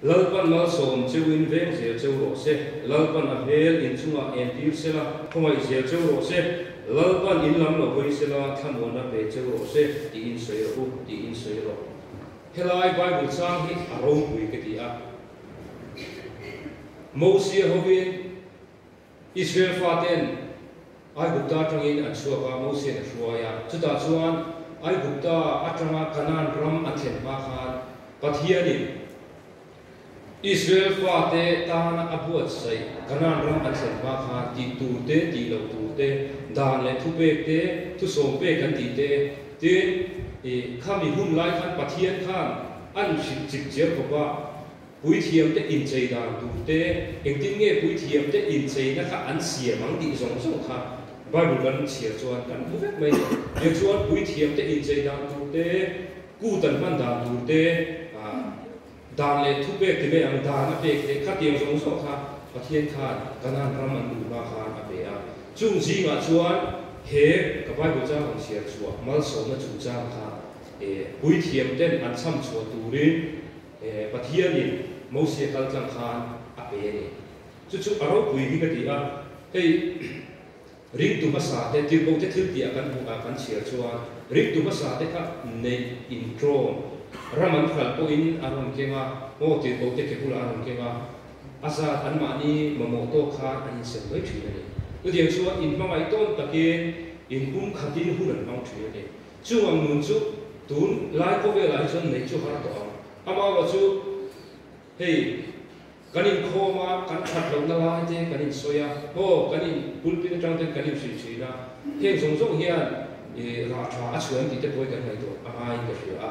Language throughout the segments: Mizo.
Lalpan malsawm cheuin veng zel cheu rawh se, Lalpan a hmel in chungah entir sela, khawngaih zel cheu rawh se, Lalpan in lam lo hawi sela, thlamuanna pe cheu rawh se, tiin sawi rawh u, tiin sawi rawh. Helai Bible chang hi a ropui ka ti a. Mosia hovin Israel faten Aigupta atangin an chhuak a, Mosia'n a hruai a. Chutah chuan Aigupta atanga Kanaan ram an thlen hma khan Pathianin Israel fate tana a buatsaih Kanaan ram an thlen hma khan tih tur te, tih loh tur te, dan leh thupek te, thusawm pek an tih te, tin, khami hun lai khan Pathian khan an hrilh chip chiar khawp a. Puithiamte inchei dan tur te, engtin nge puithiamte incheina kha an siam ang tih zawng zawng kha Bible kan chhiar chuan kan hmu vek mai ni. Tichuan puithiamte inchei dan tur te, kut an hman dan tur te, dan leh thupek ti mai ang dan a pek te khatiang zawng zawng kha Pathian khan Kanaan ram an duh hma khan a pe a. Chung zingah chuan he ka Bible chang rawn chhiar chhuah malsawmna chungchang kha puithiamten an chham chhuah turin Pathianin Mosia kal tlang khan a pe a ni. Chu chu a ropui hi ka ti a, hei ringtu hmasa te, tirhkoh te thil tih ah kan hmuh ah kan chhiar chuan ringtu hmasa te kha neih intrawm ram an hralh pawhin a rawn keng a, maw tirhkoh te ke bulah a rawn keng a, a zat anmahni mamawh tawk khan an insem mai thin a ni. Chutiang chuan inhmangaih tawn takin inpum khatin hun an hmang thin a ni. Chung ang nun chu tun lai khawvelah hi chuan neih chu har tawh ang. Amaherawh chu hei kan inkhawm a, kan that lohna lai te kan insawi a, maw kan in pulpit atang ten kan inhrilh thin a, heng zawng zawng hian ih rah tha a chhuah em tih te pawh hi kan ngaihtuah a ngaiin ka hria a.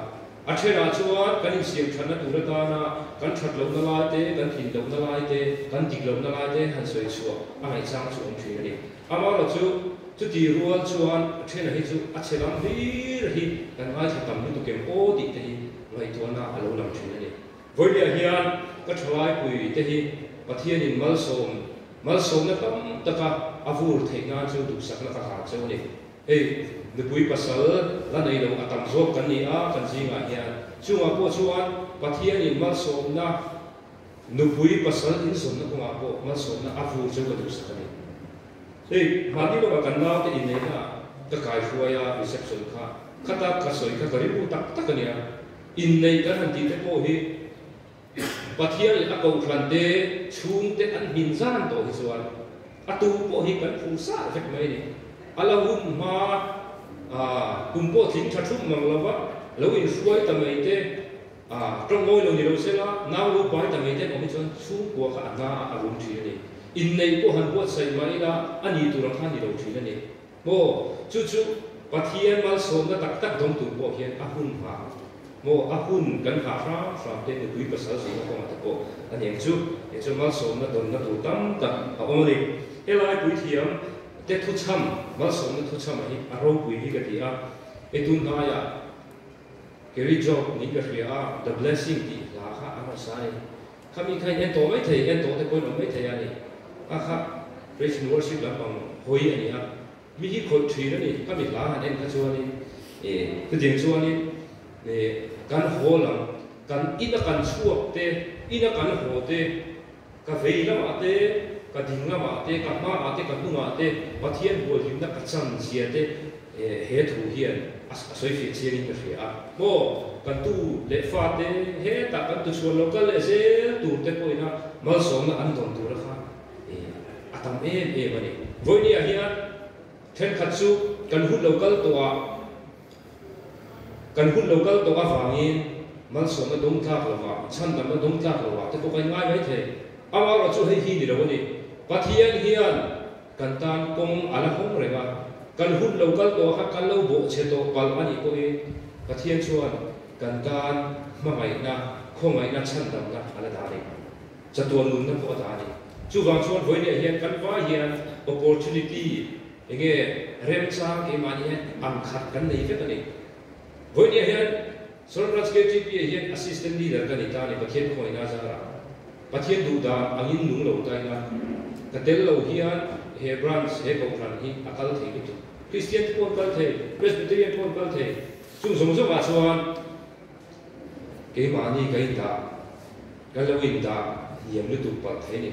A thenah chuan kan insiam thatna tur atana kan that lohna lai te, kan tlin lohna lai te, kan dik lohna lai te han sawi chhuah a ngaihchang chu awm thin a ni. Amaherawh chu chuti rual chuan a thena hi chu a chhe lam hlir hi kan ngaithla tam lutuk em aw tih te hi ngaihtuahna a lo lang thin a ni. Vawinia hian ka thalaipui te hi Pathianin malsawm malsawmna tam taka a vur theih nan chu duhsakna ka hlan cheu a ni. Hei nupui pasal la nei lo a tam zawk kan ni a kan zingah hian chungah pawh chuan Pathianin malsawmna Nupui pasal inzawmna kawngah pawh malsawmna a vur chu ka duhsak a ni. Hei, mahni lawkah kan naute inneihna ah ka kai hruai a, reception kha khata ka sawi kha ka rilru tak tak a nia. Inneih kan han tih te pawh hi Pathian leh a kohhran te chhungte an hmin zan tawh hi chuan a tu pawh hi kan phu sar vek mai a ni. A la hun hma kum pawh tling tha thum mang lova lo inhruai ta mai te, A tawng ngawi lo ni lo sela, nau lo pai ta mai te an awm hi chuan chhungkua kha a hna a a rum thin a ni. Inneih pawh han buatsaih mah ila a ni tur ang kha a ni lo thin a ni. Maw, chu chu Pathian malsawmna tak tak dawng tur pawh hian a hun nghah maw, a hun kan nghah hram hram te nupui pasal zingah kawngah te pawh a ni ang chu. Hei chu malsawmna dawnna tur tam tak a awm a ni. Helai puithiam te thuchham, malsawmna thuchham ah hi a ropui hi ka ti a, hei tun hnaiah, Kerry Job niin ka hria a, The Blessing tih hla kha a hmasa a ni. Khami kha in en tawh mai thei, en tawh te pawhin awm mai thei a ni. A kha Praise and Worship lampang hawi a ni a, mi hi khawih thin a ni. Khami hla han en kha chuanin eh chutiang chuanin eh kan haw lam, kan ina kan chhuak te, ina kan haw te, ka vei lamah te, ka ding lamah te, ka hmaah te, ka hnungah te Pathian hualhimna ka chan zia te, He thu hian a sawi fiah chiangin ka hria a, maw kan tu leh fate hetah kan tuchhuan lo kal leh zel tur te pawhin a malsawmna an dawn tura kha a tam em em a ni. Vawinia hian thenkhat chu kan hun lo kal tawh ah kan hun lo kal tawh avangin malsawmna dawng tlak lovah, chhandamna dawng tlak lovah te pawh kan ngai mai thei. Amaherawhchu hei hi ni lo a ni. Pathian hian Kan tan kawng a la hawng reng a, kan hun lo kal tawh kha kan lo bawh chhe tawh palh a nih pawhin Pathian chuan kan tan hmangaihna, khawngaihna, chhandamna a la dah a ni. Chatuan nunna pawh a dah a ni. Chuvang chuan vawiinah hian kan vai hian opportunity enge remchang keimahni hian ang khat kan nei vek a ni. Vawiinah hian Sorkar KTP ah hian Assistant Leader ka ni ta a ni, Pathian khawngaihna zarah. Pathian duh dan angin nung lo ta ila, ka tel lo hian he branch, he kohhran hi a kal thei lutuk. Kristian te pawh an kal thei, Presbyterian pawh an kal thei. Chung zawng zawngah chuan keimahni ka indah. Kan lo indah hniam lutuk palh thei a ni.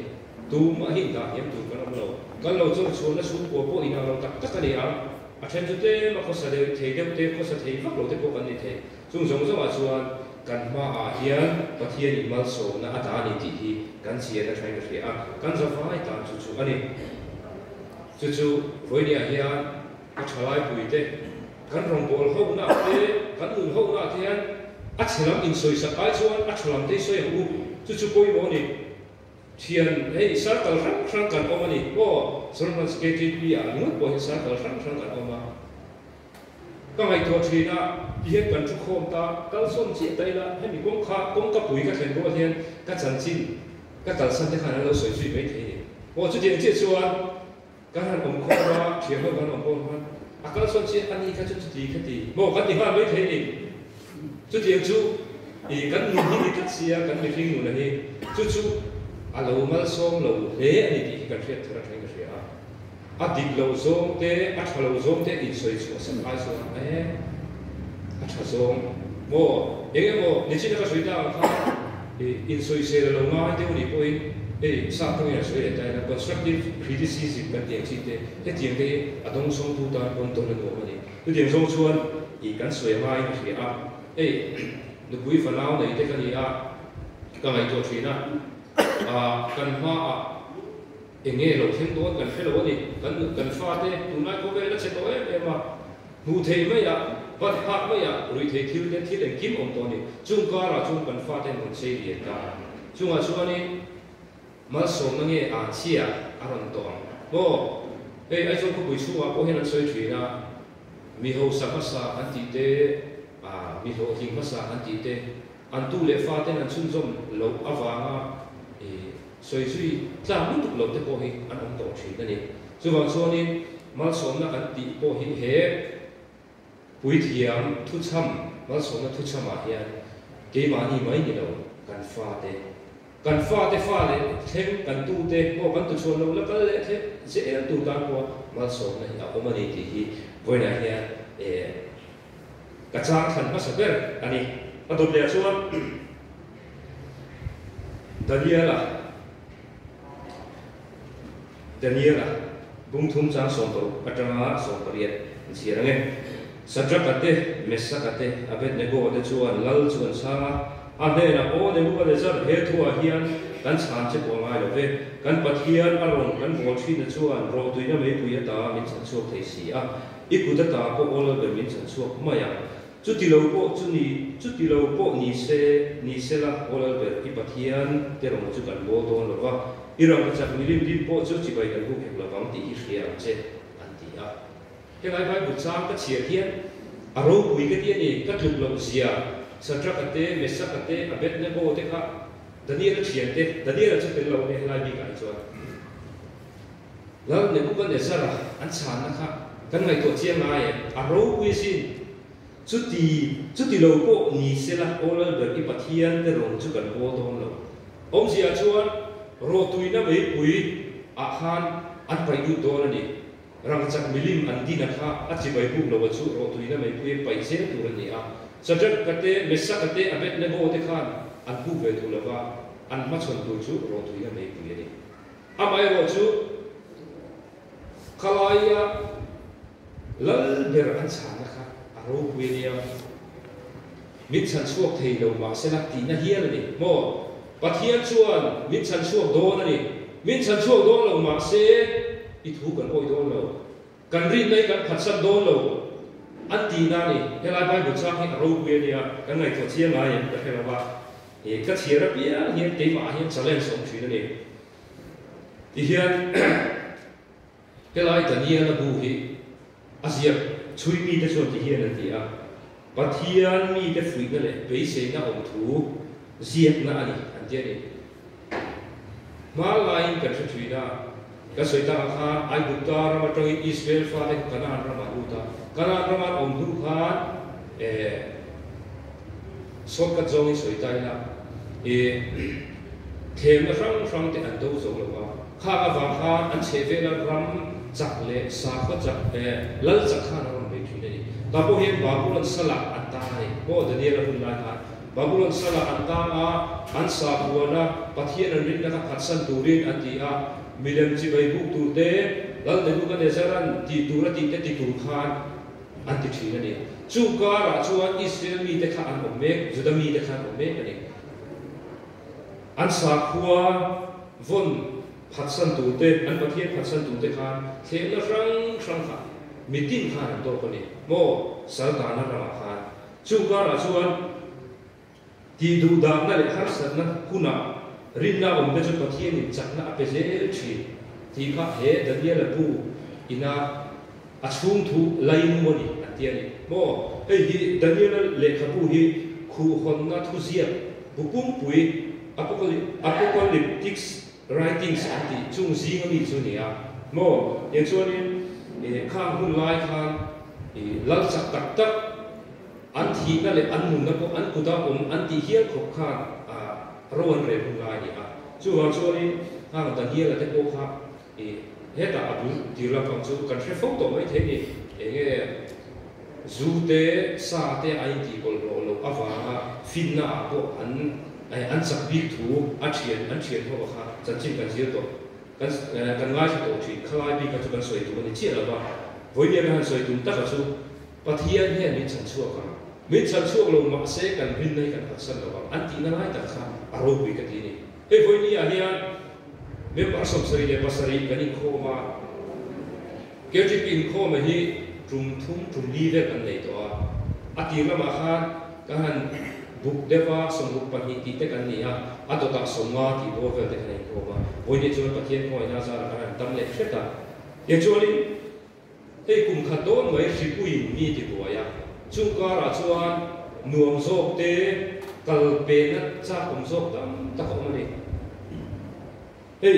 Tumah hi indah hniam tur kan awm lo. Kan lo chawr chhuahna chhungkua pawh inang lo tak tak a ni ang. A then chu tlem a khawsa deuh thei deuh te, khawsa thei vak lo te pawh kan ni thei. Chung zawng zawngah chuan kan hmaah hian Pathianin malsawmna a dah a ni tih hi kan chian a thain ka hria a, kan zavai tan chu chu a ni. Chu chu vawinia hian ka thalaipui te, kan rawngbâwl honaah te, kan nun honaah te hian a chhe lam insawisak ai chuan a tha lam te hi sawi ang u. Chu chu pawimawh a ni. Thian, hei circle hrang hrang kan awm a ni. Aw, Solomons KTP ah ringawt pawh hian circle hrang hrang kan awm a. Ka ngaihtuah thin a, ti hian kan thu khawm ta, kal sawn chiah ta ila, hemi kawngka, kawngka pui ka thlen rual hian ka chanchin ka kalsan te khan an lo sawi zui mai thei a ni. Aw, chutiang chiah chuan kan han awm khawm a, thian ho kan awm khawm khan a kal sawn chiah a ni kha chu chuti kha ti maw kan ti nghal mai thei a ni. Chutiang chu i kan nun hi ni tlat sia, kan mihring nuna hi chu chu a lo malsawm lo hle a ni tih hi kan hriat thar atangin ka hria a. A dik lo zawng te, a tha lo zawng te insawi chhuah sak ai chuan e a tha zawng maw eng emaw nichin a ka sawi tak ang khan i insawisel a lo ngai deuh anih pawhin hei sap tawngin an sawi leh ta ila constructive criticism kan tih ang chi te hetiang te hi a dawngsawngtu tan pawn dawn a nuam a ni. Chutiang zawng chuan i kan sawi a ngaiin ka hria a, hei nupui fanau nei te ka ni a, ka ngaihtuah thin a, ah kan hmaah eng nge lo thleng dawn kan hre lo a ni, kan kan fate tunlai khawvel a che tawh em em a, hmuh theih maiah, bat phak maiah ruihtheih thil te thil engkim awm tawh a ni, chung karah chuan kan fate an rawn chei lian ta a, chungah chuanin. Malsawmna nge a chhia a rawn tawh ang maw? Hei Aizawl khawpui chhungah pawh hian an sawi thin a, mi hausa hmasa an tih te, mi hlawhtling hmasa an tih te, an tu leh fa ten an chhunzawm loh avanga sawi zui tlak lutuk lo te pawh hi an awm tawh thin a ni. Chuvang chuanin malsawmna kan tih pawh hi he Puithiam thuchham, malsawmna thuchhamah hian keimahni mai ni lo kan fate, kan fate fa leh thleng kan tute maw kan tuchhuan lo la kal leh thleng zel tur tan pawh malsawmna hi a awm a ni tih hi vawiinah hian ka chang thlan hmasa ber a ni. A dawt leh ah chuan Daniela. Daniela, bung thum chang 60 atanga 18 an chhiar ang e. Sadraka te, Mesaka te, Abednego te chuan lal chu an chhang a, a hnenah, Aw Nebukanezzar, he thuah hian kan chhan che pawh a ngai lo ve. Kan Pathian a rawn kan bawl thinna chuan rawhtuina meipui ata min chhan chhuak thei si a, i kut ata pawh aw lal ber min chhan chhuak mai ang. Chuti lo pawh chu ni, chuti lo pawh ni se, ni sela, aw Lalber, i Pathian te rawng chu kan bawl dawn lo va, i rangkachak milim lim pawh chu chibai kan buk hek lo vang tih hi hria ang che, an ti a. Helai Bible chang ka chhiar hian a ropui ka ti a ni, ka tluk loh zia, Sadraka te, Mesaka te, Abednego te kha Daniela thian te, Daniela chu tel lo a nia helai bikah hi chuan. Lal Nebukanezzara an chhanna kha kan ngaihtuah chiang ngai em? A ropui asin. Chuti, chuti lo pawh ni sela aw Lalber i Pathian te rawng chu kan bawl dawn lo. Awmzia chuan rawhtuina meipui ah khan an paih lut dawn a ni. Rangchak milim an din a kha a chibai buk lo a chu rawhtuina meipui a paih zel tur a ni a. Shadrach-a te, Meshach-a te, Abednego te khan an buk ve duh lo va, an hmachhawn tur chu rawhtuina meipui a ni. Amaherawh chu khalaia lal ber an chhanna kha a ropui a nia, min chhan chhuak thei lo mahsela tihna hial a ni maw? Pathian chuan min chhan chhuak dawn a ni, min chhan chhuak dawn lo mahse i thu kan awih dawn lo, kan rinna hi kan phatsan dawn lo an tihna a ni. Helai Bible chang hi a ropui a nia, kan ngaihtuah chiang ngai em ka hre lo va, ka chhiar apiang hian keimah ah hian challenge a awm thin a ni. Tihian helai Daniela bu hi a ziak chhui mite chuan tihian an ti a, Pathian mite fuihna leh beiseina awm thu ziakna a ni an ti a ni. Hmanlaiin kan hre thin a, kan sawi tak ang khan Aigupta ram atangin Israel fate kha Kanaan ramah an lut a, Kanaan rama an awm hnu khan eh shortcut zawngin sawi ta ila eh Thlemna hrang hrang te an do zo lo va, khang avang khan an chhehvela ram chak leh sakhaw chak eh lal chak khan an rawn bei thin a ni. Tah pawh hian Babulon salah an tan a ni. Maw Daniel-a hun lai khan. Babulon salah an tang a, an sakhuana Pathian an rinna kha phatsan turin an ti a, milem chibai buk tur te, Lal Nebukanezzara'n tih tur a tih te ti tur khan an ti thin a ni. Chu karah chuan Israel mite kha an awm mek, Juda mite kha an awm mek a ni. An sakhua vawn phatsan tur te, an Pathian phatsan tur te khan thlemna hrang hrang kha mitin khan an tawk a ni maw? Sal dahna ramah khan. Chu karah chuan tih duh dahna leh harsatna hunah rinna awm te chu Pathianin chakna a pe zel thin tih kha he Daniela bu ina a chhung thu laimu a ni an ti a ni maw? Hei hi Daniela lehkhabu hi khuhhawnna thuziak bu pumpui Apocalyptics Writings an tih chung zing ami chu a ni a maw? Tiang chuanin khang hun lai khan lal chak tak tak an thihna leh an nunna pawh an kuta awm an tih hial khawp khan ro an rel hun lai a ni a. Chuvang chuanin khang Daniela te pawh kha hetah a bul tir lampang chu kan hre fo tawh mai thei a ni. Enge zu te sa te a intihpawlh hlawh loh avanga finna ah pawh an An chak bik thu a thian an thian ho kha chanchin kan zir tawh kan kan ngaithla tawh thin khalai bik kha chu kan sawi tum a ni chiah lo va, vawinia kan han sawi tum taka chu Pathian hian min chhan chhuak ang, min chhan chhuak lo mahse kan rinna hi kan phatsan lo ang an tihna lai tak kha a ropui ka ti a ni. Hei vawinia hian member 77 kan inkhawm a, KTP inkhawma hi tum thum tum li vel kan nei tawh a, a tir lamah khan Ka han buk deuh a, 62 tih te kan ni a, a dawtah 50 tih bawr vel te kan inkhawm a, vawiin chuan Pathian khawngaihna zarah kan han tam leh hret a. Tichuanin, hei kum khat dawn mai hripuiin mi ti buai a, chung karah chuan nuam zawk te, kal pena chak awm zawk tam tak a awm a ni. Hei,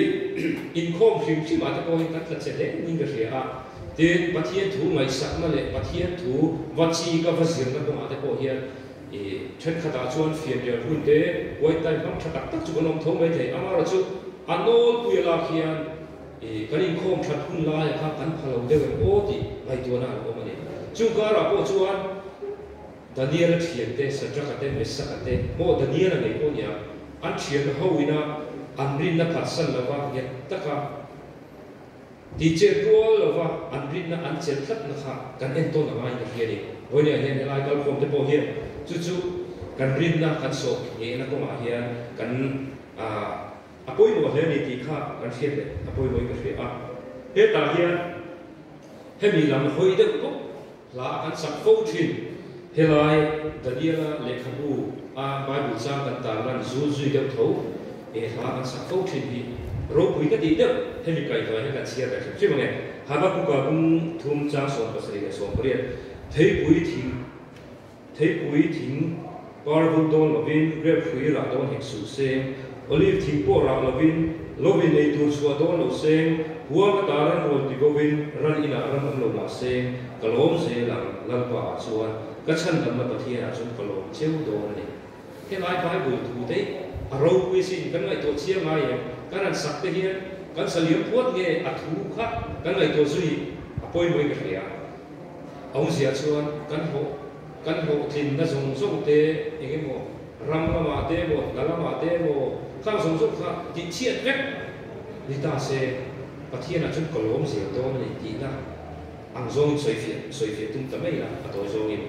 inkhawm hrim hrim ah te pawh hi kan tla che hle niin ka hria a, tin, Pathian thu ngaihsakna leh Pathian thu va chi ka va zirna kawngah te pawh hian i thenkhatah chuan fianrial hun te, quiet time hmang tha tak tak chu kan awm tho mai thei. Amaherawhchu a nawlpui a lak hian i kan inkhawm that hun laia kha kan pha lo deuh em aw tih ngaihtuahna an awm a ni. Chung karah pawh chuan Daniela thiante, Shadrach-a te, Meshach-a te, maw Daniela ngei pawh nia, an thian ho ina an rinna phatsan lova nghet taka ti chet rual lova an rinna an chelh tlatna kha kan entawn a ngaiin ka hria a ni. Vawinia hian helai kalkhawm te pawh hian chu chu kan rinna kan sawh nghehna kawngah hian kan a pawimawh hle a ni tih kha kan hriat leh a pawimawhin ka hria a. Hetah hian hemi lam hawi deuh bawk Hla a kan sak fo thin. Helai Daniela lehkhabu a Bible chang kan tarlan zul zui deuh tho he hla kan sak fo thin hi ropui ka tih deuh hemi kaihhnawih hian kan chhiar ve hrim hrim ange. Habakuka bung thum chang 70 leh 18 Theipui thing Theipui thing par vul dawn lovin grape hrui rah dawn hek suh seng, olive thing pawh rah lovin lovin ei tur chhuah dawn lo seng, huang ata ran rual ti bovin ran inah ram awm lo mah seng, ka lawm zel ang, Lalpa ah chuan ka chhandamna Pathian ah chuan ka lawm cheu dawn a ni. Helai Bible thu te a ropui sin kan ngaihtuah chiang ngai em? Kan han sak te hian kan sa liam puat nge a thu kha kan ngaihtuah zui a pawimawhin ka hria. Awmzia chuan kan hlawh kan hlawhtlinna zawng zawng te eng emaw ram lamah te emaw hna lamah te emaw khang zawng zawng kha tihchhiat vek ni ta se Pathianah chuan ka lawm zel dawn a ni tihna ang zawngin sawifiah sawifiah tum ta mai la a tawi zawngin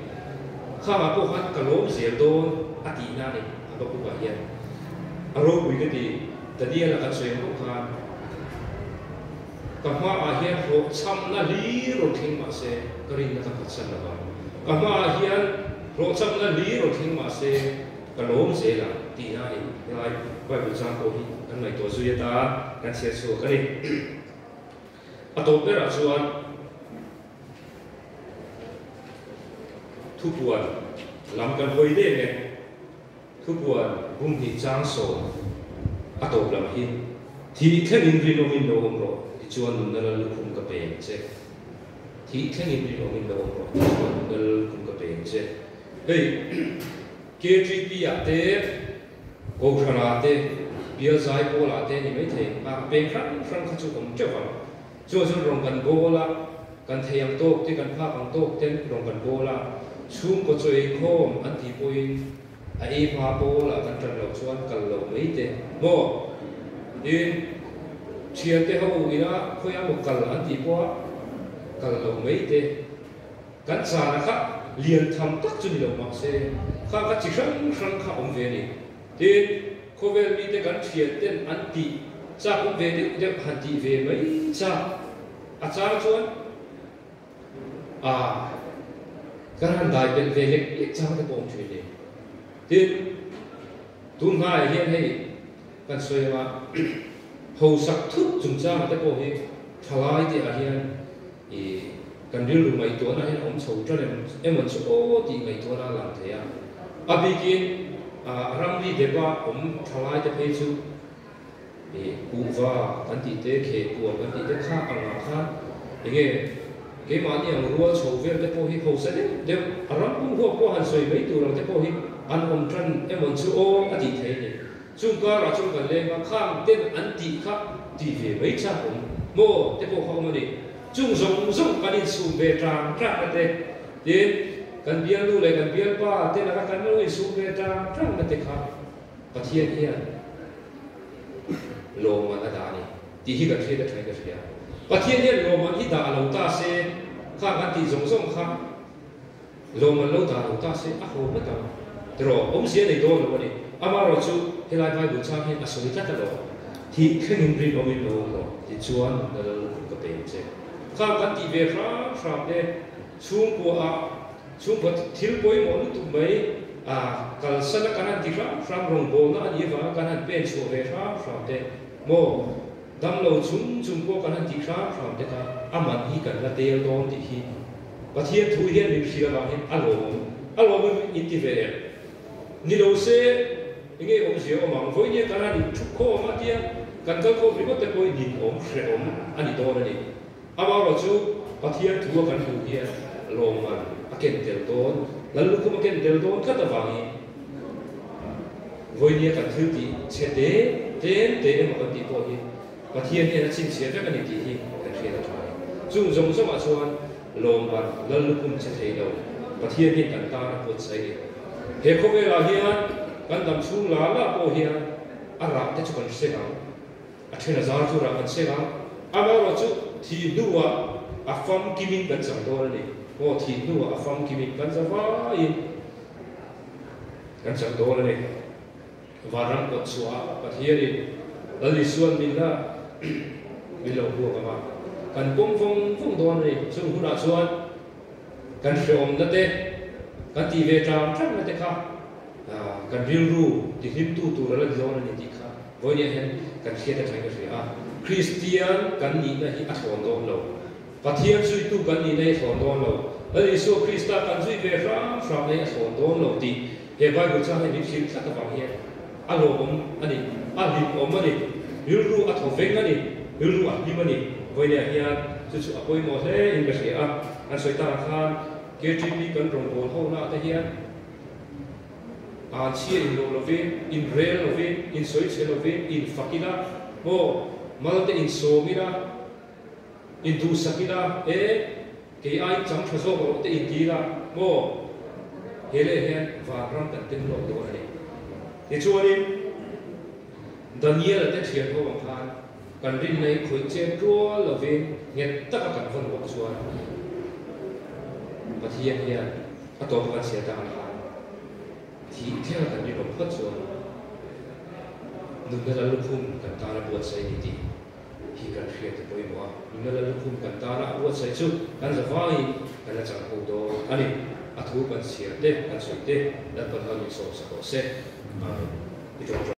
khangah pawh khan ka lawm zel dawn a tihna a ni Habakkuk-ah hian a ropui ka ti Daniel-a kan sawi ang bawk khan. Ka hmaah hian hlawhchhamna hlir rawn thleng mah se ka rinna ka phatsan lo vang. Ka hmaah hian hlawhchhamna hlir rawn thleng mah se ka lawm zel ang tihna a ni. Helai Bible chang pawh hi kan ngaihtuah zui atan kan chhiar chhuak a ni. A tawp berah chuan thupuan lam kan hawi deng e. Thupuan bumhnih chang sawm a tawp lam hi, Thih thlengin rinawmin lo awm rawh, tichuan nunna lal lukhum ka pe ang che. Thih thlengin rinawmin lo awm rawh, tichuan nunna lal lukhum ka pe ang che. Hei KTP ah te, Kohhran ah te, Bial zai pawl ah te ni maithei a peng hrang hrang kha chu awm teuh ang. Chuan chuan rawng kan bawl a, kan thei ang tawk te, kan phak ang tawk ten rawng kan bawl a, chhungkaw chaw eikhawm an tih pawhin. A ei hma pawlah kan ṭan loh chuan kal loh mai te maw? Tin, ṭhiante ho ina khawiah maw kal an tih pawha kal loh mai te. Kan chana kha lian tham tak chu ni lo mah se, kha kha chi hrang hrang kha awm ve a ni. Tin, khawvel mite kan ṭhian ten an tih chak awm ve deuh deuh han tih ve mai chak a chang chuan a kan han dai belh ve lek lek chang te pawh awm ṭhin a ni. Tin, tun hnaiah hian hei kan sawi anga hausak thut chungchangah te pawh hi thalai te ah hian I kan rilru ngaihtuahna hian a awm chho tan em emaw chu aw tih ngaihtuahna a lang thei a. A bikin ramri depa awm thalai te phei chu i kuhva kan tih te, khehpuam kan tih te kha angah khan enge keimahni ang rual chho vel te pawh hi hausa deuh deuh a ram pum huap pawh han sawi mai tur ang te pawh hi an awm tan emaw chu aw a tih thei a ni. Chung karah chuan kan leng a, khang ten an tih kha ti ve mai chak awm maw te pawh kha awm a ni. Chung zawng zawng kan insum ve tang tang na te, tin kan bialnu leh kan bialpa te laka kan lo insum ve tang tang na te kha Pathian hian lawmman a dah a ni tih hi kan hriat a thain ka hria. Pathian hian lawmman hi dah lo ta se, khang an tih zawng zawng kha Lawm an lo dah lo ta se a ho ngawt ang. Tiraw, awmzia nei dawn lo a ni. Amaherawh chu helai Bible chang hian a sawi tlat alawm. Thih thlengin rinawmin lo awm rawh, tichuan na lal lukhum ka pe ang che. Khang kan tih ve hram hram te, chhungkua ah chhungkua thil pawimawh lutuk mai a kalsan a kan han ti hram hram rawngbawlna a nih avanga kan han pen chhuah ve hram hram te maw? Damlo chung chung pawh kan han tih hram hram te kha a man hi kan la tel dawn tih hi Pathian thu hian min hrilh avang hian a lawmawm a lawmawm in ti ve em? Ni lo se enge awmzia awm ang? Vawinia kan han inthup khawm a tia kan kal khawm ringawt te pawhin ninawm hrehawm a ni dawn a ni. Amaherawh chu Pathian thu a kan hmuh hian lawmman a ken tel dawn, Lallukhum a ken tel dawn tlat avangin Vawinia kan thil tih chhe te tlem te emaw kan tih pawh hi Pathian hian a chhinchhiah vek a ni tih hi kan hriat a tha a ni. Chung zawng zawngah chuan lawmman Lallukhum che thei lo Pathian hian kan tan a buatsaih a ni. He khawvelah hian kan dam chhung la la pawh hian a rah te chu kan hre ang. A then a zar chu rah kan seng ang. Amaherawh chu thih hnuah a famkimin kan chang dawn a ni. Aw, thih hnuah a famkimin kan za vaiin kan chang dawn a ni. Vanram kawt chhuahah Pathianin Lal Isuan min la min lo huak ang a, kan pawm vawng vawng dawn a ni. Chung hunah chuan kan hrehawmna te, kan tih ve tang tangna te kha kan rilru tihlimtu tur a la ni dawn a ni tih kha Vawinia hian kan hriat atangin ka hria a, Kristian kan nihna hi a thlawn dawn lo. Pathian zuitu kan nihna hi a thlawn dawn lo. Lal Isua Krista kan zui ve hram hramna hi a thlawn dawn lo tih he Bible chang hian min hrilh tlat avang hian a lawmawm a ni, a hlimawm a ni, rilru a thaw veng a ni, rilru a hlim a ni. Vawinia hian chu chu a pawimawh hle in ka hria a, kan sawi takah khan KTP kan rawngbâwl hona te hian, Chhia in lawh lovin, in rel lovin, in sawi chhe lovin, in fak ila, maw, mal te in sawm ila, in duhsak ila, e, kei ai chang tha zawk rawh te in ti ila, maw, he leh hian vanram kan tem lawk dawn a ni. Tichuanin, Daniel-a te thian ho ang khan kan rinna hi khawih chet rual lovin nghet taka kan vawn bawk chuan Pathian hian A tawp kan chhiat ang khan thih thlenga kan rinawm phawt chuan nunna lallukhum kan tana buatsaih a ni tih hi kan hriat a pawimawh a. Nunna lallukhum kan tana a buatsaih chu kan za vangin kan la chang ho dawn a ni. A thu kan chhiar te, kan sawi te Lalpan hal min sawm sak rawh se. Amen. I tawngtai.